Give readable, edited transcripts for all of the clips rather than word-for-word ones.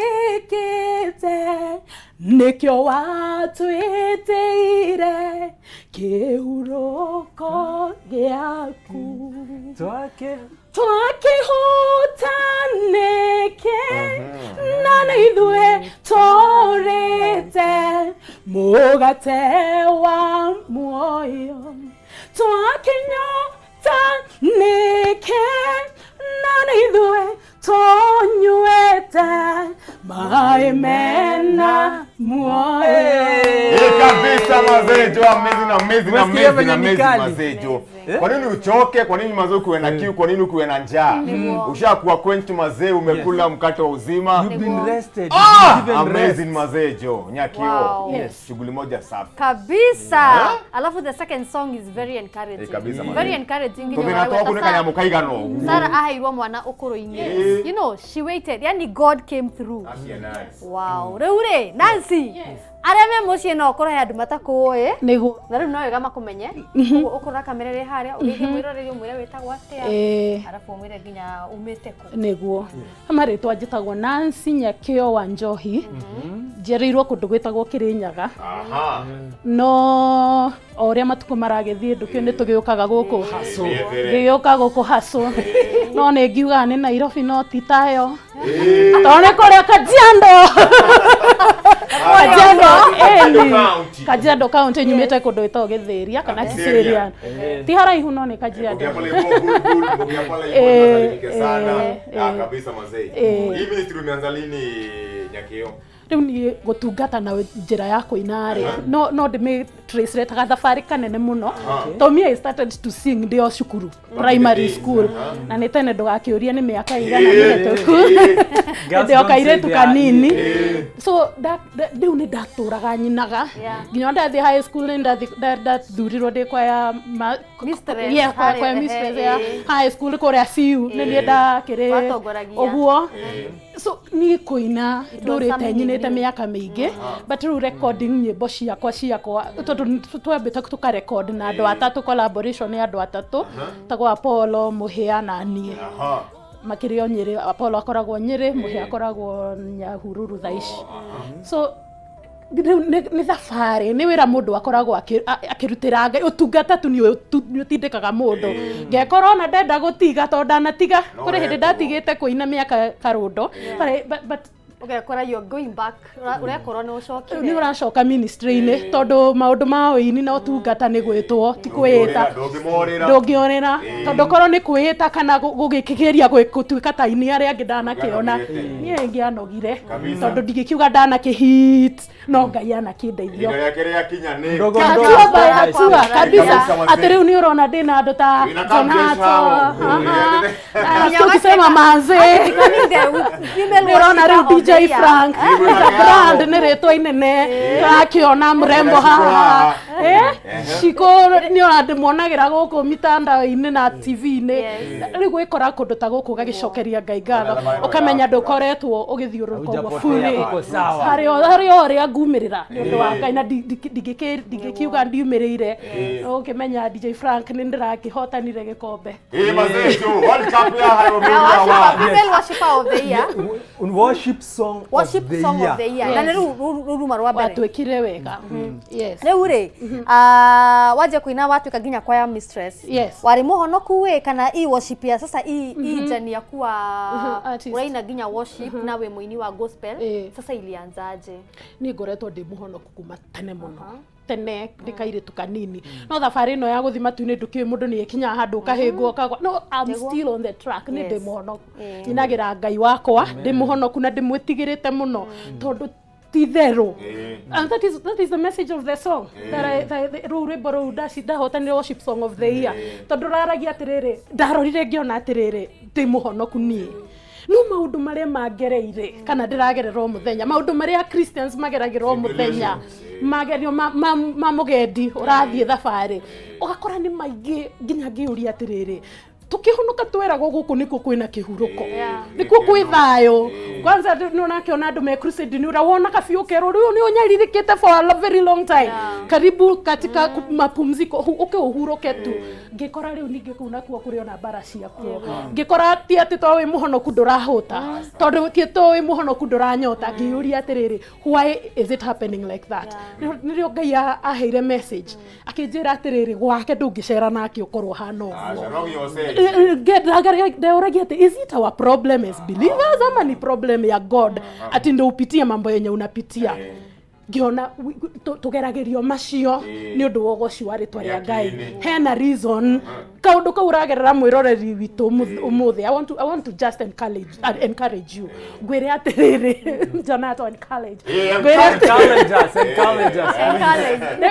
Matũhatĩkĩte nĩkĩo watwĩtĩire kĩhurũko gĩaku. Twake. Twakĩhũta nĩkĩ na nĩ ithuĩ tũrĩte mũgate wa muoyo? Twakĩnyota nĩkĩ na nĩ ithuĩ tũnyuĩte maĩ mena muoyo? Eh, kabisa mazee jo, amazing, amazing. Umesikia Amazing, venye ni amazing kali? mazee jo. Kwa nini uchoke? Kwa nini mazee ukuwe na kiu? Kwa nini ukuwe na njaa? Ushakuwa quenched mazee, umekula mkate wa uzima. You've been rested. Ah, You've been given amazing rest. mazee jo. Nyakio. Wow. Yes. Shughuli moja safi. Kabisa. Alafu the second song is very encouraging. Eh, kabisa, Very mazee. encouraging nginya Tũthĩna ũraigua twaku ta nĩ kanyamũ kaigana ũguo. Sarah aheirwo mwana ũkũrũ-inĩ. You know she waited, yani God came through. Acia nice. Wow. Rĩu rĩ, Nancy, arĩa me mũciĩ no ũkorwo he andũ matakũĩ Nĩguo. Na rĩu no wega makũmenye. Ũguo ũkũrora kamera ĩrĩ harĩa, ũgeithie mwĩroreri, ũmwĩre wĩtagwo atĩa, arabu ũmwĩre nginya umĩte kũ. Nĩguo, marĩtwa njĩtagwo Nancy Nyakĩo wa Njohi. Njereirwo kũndũ gwĩtagwo Kĩrĩnyaga. No o ũrĩa matukũ maragĩthiĩ, ndũkĩũ nĩ tũgĩũkaga gũkũ. Mĩethere. Ngĩgĩũka gũkũ haco, no nĩ ngiugaga nĩ Nairobi, no ti tayo, tondũ nĩ kũrĩa Kajiado. Kajiado, ĩni. County. Kajiado County. Nyumĩte kũndũ gwĩtagwo Gĩthĩria kana Gĩthĩria. Kiserian, ti haraihu, no nĩ Kajiado. Mbugia pale hivyo, bulbul, mbugia pale hivyo, nasalimike sana. Ah, kabisa mazee. Hii ministry umeanza lini, Nyakio? Rĩu niĩ gũtungata na njĩra ya kũina rĩ, no ndĩmĩ trace ta gathabarĩ kanene mũno, to me, I started to sing ndĩ o cukuru, primary days, school, na nĩ tene, ndũgakĩũrie nĩ mĩaka ĩigana mĩhetũku. Girls Ndĩ o don't say kairĩtu they are- kanini. So rĩu nĩ ndatũraga nyinaga nginya ndathiĩ high school, nĩ ndathurirwo ndĩ kwaya Mistress, yeah, kwaya harĩa, kwaya mistress ya high school kũrĩa CU, nĩ niĩ ndakĩrĩ Watongoragia. ũguo. So niĩ kũina ndũrĩte something nyinĩte new. mĩaka mĩingĩ, but rĩu recording nyĩmbo ciakwa, tondũ twambĩte tũkarecord na andũ atatũ, collaboration ya andũ atatũ, tagwo Apollo, Mũhĩa na niĩ. Makĩrĩ o Nyĩrĩ. Apollo akoragwo Nyĩrĩ, Mũhĩa akoragwo Nyahururu thaa ici. So rĩu nĩ thabarĩ, nĩ wĩra mũndũ akoragwo akĩrutĩra Ngai. Ũtungata tu nĩ ũtindĩkaga mũndũ. Ngekora ona ndenda gũtiga, tondũ ndanatiga No kũrĩ hĩndĩ wekwo. ndatigĩte kũina mĩaka karũndo. But Ũgekora you're going back. Ũrekorwo nĩ ũcokire. Nĩ ũracoka ministry-inĩ, tondũ maũndũ ma ũini na ũtungata nĩ gwĩtwo, ti kwĩĩta. Ndũngĩmorĩra. Ndũngĩorĩra, tondũ korwo nĩ kwĩĩta kana gũgĩkĩgeria gũtuĩka ta aini arĩa angĩ ndanakĩona, niĩ ngĩanogire. Tondũ ndingĩkiuga ndanakĩhit, no Ngai anakĩndeithio. Ihinda rĩake rĩakinya nĩ Ndogo Hatua ndogo. by hatua kabisa. Kabisa, mazee. Atĩ rĩu nĩ ũrona ndĩna andũ ta Wĩna kamjeshi Jonato. hao. Nasikia ukisema manze. Becoming the female Nĩ ũrona rĩu worshipper of DJ the year. Frank Nĩ is a brand, nĩ rĩtwa inene, tũrakĩona mrembo haha. Shiko nĩ ũrandĩmuonagĩra gũkũ mitandao-inĩ na TV-inĩ. Rĩu gwĩkora kũndũ ta gũkũ, ũgagĩcokeria Ngai ngatho, ũkamenya ndũkoretwo ũgĩthiũrũrũka ũguo Haujapotea, bure. uko sawa. Harĩ o ũrĩa ngumĩrĩra nĩ ũndũ wa Ngai, na ndingĩkiuga ndiumĩrĩire. Ũkĩmenya DJ Frank nĩ ndĩrakĩhotanire gĩkombe. Ĩ mazee jo, World Cup ya hayo Na media worshipper- wa. female worshipper of the year. Worship song Worship of the song year. of the year. Na nĩ rĩu ruma rwa mbere. Watuĩkire wega, yes. Rĩu rĩ, wanjia kũina, watuĩka nginya choir mistress. Yes. Warĩ mũhonoku wĩ kana hii worship ya sasa, hii journey ya kuwa artist. ũraina nginya worship na wĩ mũini wa gospel, sasa ilianzaje? Niĩ ngoretwo ndĩ mũhonoku kuma tene mũno, tene ndĩ kairĩtu kanini, no thabarĩ ĩno ya gũthiĩ matu-inĩ, ndũkĩũĩ mũndũ nĩ ĩkinyaga handũ ũkahĩngwo ũkagwa, no I'm still on the track. Nĩ ndĩ mũhonoku, nyinagĩra Ngai wakwa ndĩ mũhonoku na ndĩmwĩtigĩrĩte mũno, tondũ ti therũ. And that is the message of the song that I, that, rũu rwĩmbo rũu ndahotanire worship song of the year, tondũ raragia atĩrĩrĩ, ndarorire ngĩona atĩrĩrĩ, ndĩ mũhonoku niĩ, no maũndũ marĩa mangereire kana ndĩragerera o mũthenya, maũndũ marĩa Christians mageragĩra o mũthenya, magerio ma mũgendi ũrathiĩ thabarĩ, ũgakora nĩ maingĩ, nginya ngĩũria atĩrĩrĩ, tũkĩhonoka tweragwo gũkũ nĩkuo kwĩna kĩhurũko, nĩkuo kwĩ thayũ. Kwanza nĩ ũrakĩona andũ me crusade nĩ ũrawona kabiũ kerwo rĩu nĩ ũnyarirĩkĩte for a very long time. Karibu katika mapumziko ũke ũhurũke tu. Ngĩkora rĩu ningĩ kũu nakuo kũrĩ ona mbara ciakuo. Ngĩkora ti atĩ to wĩ mũhonoku ndũrahũta, tondũ ti to wĩ mũhonoku ndũranyota. Ngĩyũria atĩrĩrĩ, why is it happening like that? Nĩrĩo Ngai aheire message akĩnjĩra atĩrĩrĩ, gwake ndũngĩcera nake ũkorwo hana ũguo. Wrong yourself. Ndeũragia atĩ is it our problem as believers ama ni problem ya God ati ndo upitie mambo yenye unapitia? Ngiona tũgeragĩrio macio nĩ ũndũ wa ũgoci wa rĩtwa rĩa Ngai. Rĩa Hena reason kaũndũ kau ũragerera, mwĩroreri witũ ũmũthĩ. I want to just encourage you. Ngwĩre atĩrĩrĩ, Jonathan, encourage. Ngwĩre atĩrĩrĩ, Encourage us, encourage us.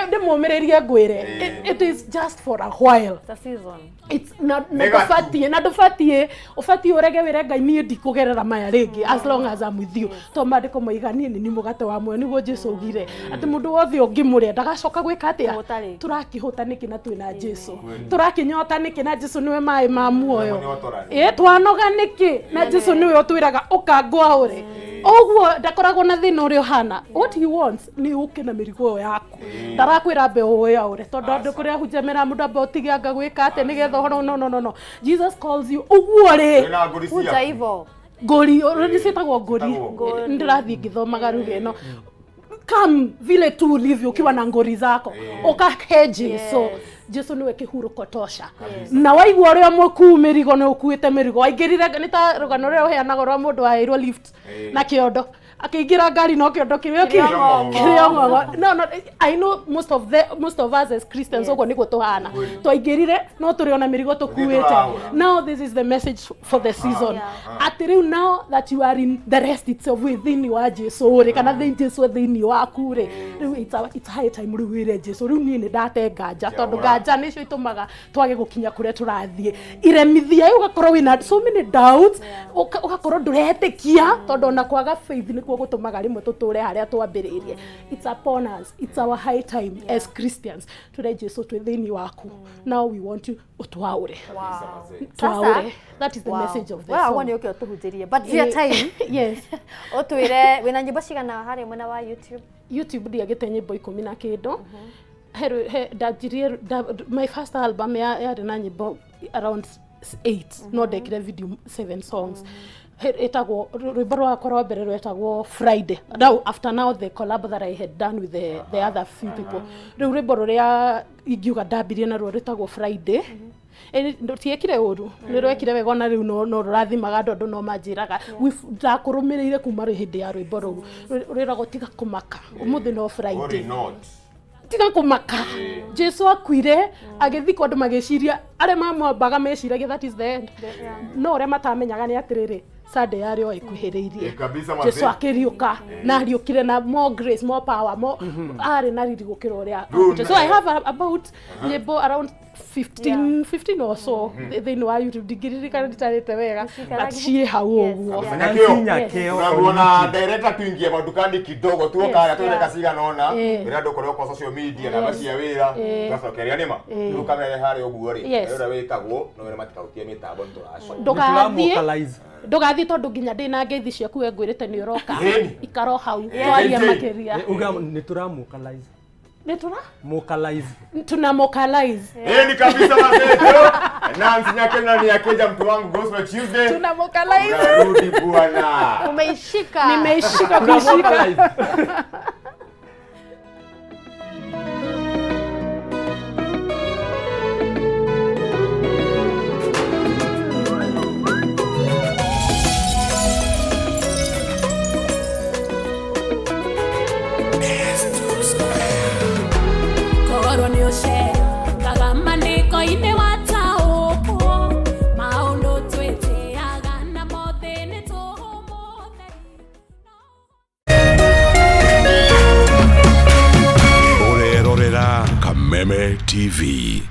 Ndĩmũmĩrĩrie ngwĩre it is just for a while. It's a season. It's na na Nĩga tu. ndũbatiĩ na ndũbatiĩ ũbatiĩ ũrege wĩre Ngai, niĩ ndikũgerera maya rĩngĩ as long as I'm with you, to maandĩko moiga niĩ nĩ ni mũgate wa muoyo. Nĩguo Jesu augire atĩ mũndũ wothe ũngĩmũrĩa ndagacoka gwĩka atĩa? Kũhũta rĩngĩ. Tũrakĩhũta nĩkĩ na twĩna Jesu? Tũrakĩnyota nĩkĩ na Jesu nĩwe maĩ ma muoyo? Nĩwe ũtũrani. Ĩ twanoga nĩkĩ na Jesu nĩwe ũtwĩraga ũkangwaũre ũguo? Ndakoragwo na thĩna ũrĩa ũhana. What he wants nĩ ũke na mĩrigo ĩyo yaku. Ndarakwĩra mbe ũyaũre, tondũ andũ kũrĩa hunjia mera mũndũ ambe ũtige anga gwĩka atĩa nĩgetha ũhoro. No, no, no, no, Jesus calls you ũguo rĩ. Wĩna ngũri Kuja ciaku. hivyo. Ngũri nĩ ciĩtagwo ngũri. Ciĩtagwo Ndĩrathiĩ ngĩthomaga lugha ĩno. Come vile tu ulivyo, ukiwa na ngori zako, ũkahe Jesu. Jesu niwe kĩhurũko tosha. Na waigua ũrĩa mũkuu mĩrigo, nĩ ũkuĩte mĩrigo waingĩrire, nĩ ta rũgano rũrĩa ũheanaga rwa mũndũ waheirwo lift na kĩondo, akĩingĩra ngari no kĩondo kĩrĩa Kĩrĩa ng'ong'o. kĩrĩa ng'ong'o. No, no, I know most of us as Christians ũguo nĩguo tũhana. Twaingĩrire no tũrĩ ona mĩrigo tũkuĩte. Tũrahũra. Now this is the message for the season, atĩ rĩu now that you are in the rest itself, wĩ thĩinĩ wa Jesu rĩ, kana thĩinĩ Jesu e thĩinĩ waku rĩ, rĩu it's high time rĩu wĩre Jesu, rĩu niĩ nĩ ndate nganja, tondũ nganja nĩcio itũmaga twage gũkinya kũrĩa tũrathiĩ. Iremithia ũgakorwo wĩna so many doubts, ũgakorwo ndũretĩkia, tondũ ona kwaga faith nĩkuo gũtũmaga rĩmwe tũtũre harĩa twambĩrĩirie. It's upon us, it's our high time as Christians twĩre Jesu, twĩ thĩinĩ waku, now we want you ũtwaũre, twaũre. That is the message of the Wow, song. nĩ ũke ũtũhunjĩrie, but your time. Yes. Ũtwĩre wĩna nyĩmbo cigana harĩa mwena wa YouTube? YouTube ndiagĩte nyĩmbo 10 na kĩndũ. He ndanjirie my first album yarĩ na nyĩmbo around 8, no ndekire video 7 songs. Ĩtagwo rwĩmbo rwakwa rwa mbere rwetagwo Friday. Now after now the collab that I had done with the other few people, rĩu rwĩmbo rũrĩa ingiuga ndambirie naruo rwĩtagwo Friday. Tiekire ũru, nĩ rwekire wega ona rĩu no rũrathimaga andũ. Andũ no manjĩraga ndakũrũmĩrĩire kuma hĩndĩ ya rwĩmbo rũu rwĩragwo tiga kũmaka, ũmũthĩ no Worry Friday. not. Tiga kũmaka, Jesu akuire agĩthikwo, andũ magĩciria, arĩa mamwambaga meciragia that is the end, no ũrĩa matamenyaga nĩ atĩrĩrĩ, Sunday yarĩ o ĩkuhĩrĩirie. Eh, kabisa mazee. Jesu akĩriũka na ariũkire na more grace, more power, more arĩ na riri gũkĩra ũrĩa Rĩu akuĩte. So I have about nyĩmbo around 15, 15 or so thĩinĩ wa YouTube. Ndingĩririkana nditarĩte wega, but ciĩ hau ũguo. Fanya Nancy kĩo. Nyakeo on Tunamuona YouTube. director, tuingie madukani kidogo tuoka Yes. haya tuende cigana ona wĩra andũ korwo kwa social media namba cia wĩra tũgacokeria nĩma rĩu kamera harĩa ũguo rĩ, wĩra wĩkagwo no wĩra matikahutie mĩtambo nĩ tũracoka. Ndũgathiĩ. Nĩtũramũlocalize. Ndũgathiĩ, tondũ nginya ndĩna ngeithi ciaku we ngwĩrĩte nĩ ũroka. Ĩni. Ikaro hau twarie Ĩni. makĩria. Uga nĩtũramũlocalize. Nĩ tũra Mocalize. Tuna mocalize. Ĩni kabisa mazee. Nancy Nyakeo na Nyakeja, mtu wangu, Gospel Tuesday. Tuna mocalize. Unarudi bwana. Umeishika. Nimeishika kuishika. Tunamocalize. Korwo nĩ ũceraga mandĩko-inĩ wataũkwo maũndũ twĩtĩaga na mothe nĩ tũhũ mũtheri. Ũrerorera Kameme TV.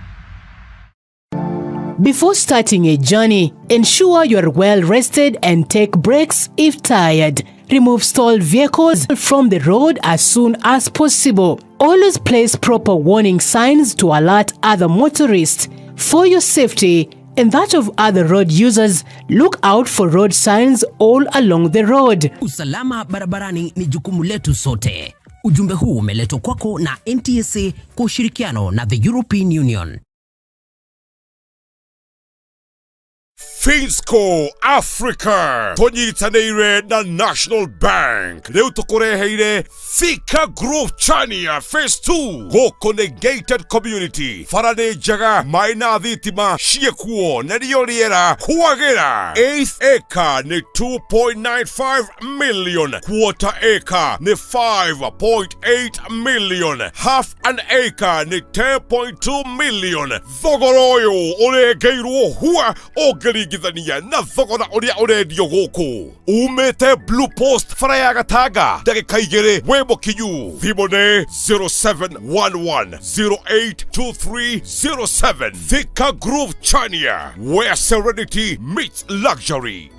Before starting a journey, ensure you are well rested and take breaks if tired. Remove stalled vehicles from the road as soon as possible. Always place proper warning signs to alert other motorists. For your safety, and that of other road users, look out for road signs all along the road. Usalama barabarani ni jukumu letu sote. Ujumbe huu umeletwa kwako na NTSA kwa ushirikiano na the European Union. Finsco Africa tũnyitanĩire na National Bank rĩu tũkũreheire Thika Grove Chania Phase 2 gũkũ nĩ gated community, bara nĩ njega, maĩ na thitima ciĩkuo na rĩo rĩera kwagĩra. Eighth acre nĩ 2.95 million, quarter acre nĩ 5.8 million, half an acre nĩ 10.2 million. Thogora ũyũ ũrengeirwo hua ũngĩringithania na thogora ũrĩa ũrendio gũkũ. Umĩte Blue Post bara ya Gatanga ndagĩka igĩrĩ wĩ mũkinyu. Thimũ nĩ 0711082307. Thika Groove Chania, where serenity meets luxury.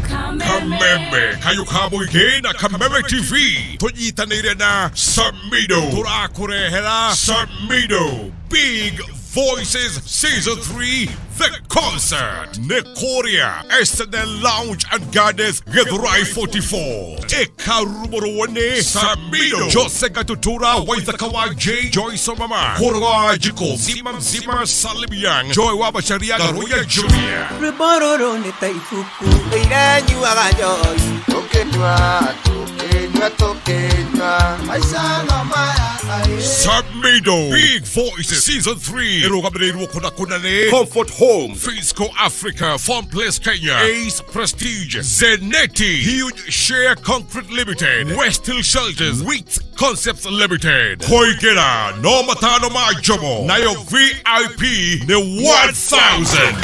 Kameme kayũ ka mũingĩ na Kameme TV tũnyitanĩire na Samido, tũrakũrehera Samido Big Voices Season 3 The Concert nĩ kũrĩa SNL Lounge and Gardens, Githurai 44. Ĩkarumũrwo nĩ Samido, Jose Gatutura, Waithaka wa J, Joyce Mama, Kũrũga wa Jiko, Zima Mzima, Salim Young, Joy wa Macharia na Roya Junior. Rwĩmbo rũrũ nĩ ta ibuku ĩranyuaga njohi. Tũkĩnyua, tũkĩnyua, tũkĩnyua maica no maya aĩ. Samido Big Voices Season 3 ĩrũgamĩrĩirwo kũna kũna nĩ Comfort Home, Fisco Africa, Farm Place Kenya, Ace Prestige, Zenetti, Huge Share Concrete Limited, West Hill Shelters, Wheat Concepts Limited. Kũingĩra no matano ma njomo, nayo VIP nĩ 1000.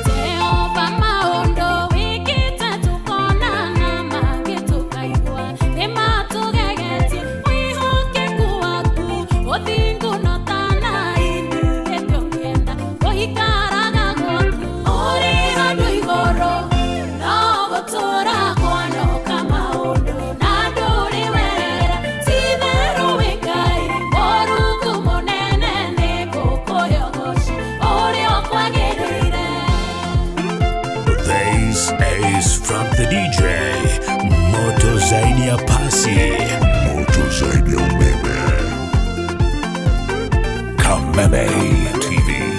Jehova maũndũ wĩkĩte tũkonana mangĩ tũkaigua nĩmatũgegetie wĩhokeku waku ũthingu no ta naini ũkĩenda gũikaraga gwaku ũrĩ handũ igũrũ no gũtũra kwanoka maũndũ na ndũrĩ wera ti-itherũ wĩ Ngai mũrungu mũnene nĩngũkũrĩogoca ũrĩa ũkwagĩrĩire. This is from the DJ Moto zaidi ya pasi, moto zaidi ya umeme. Kameme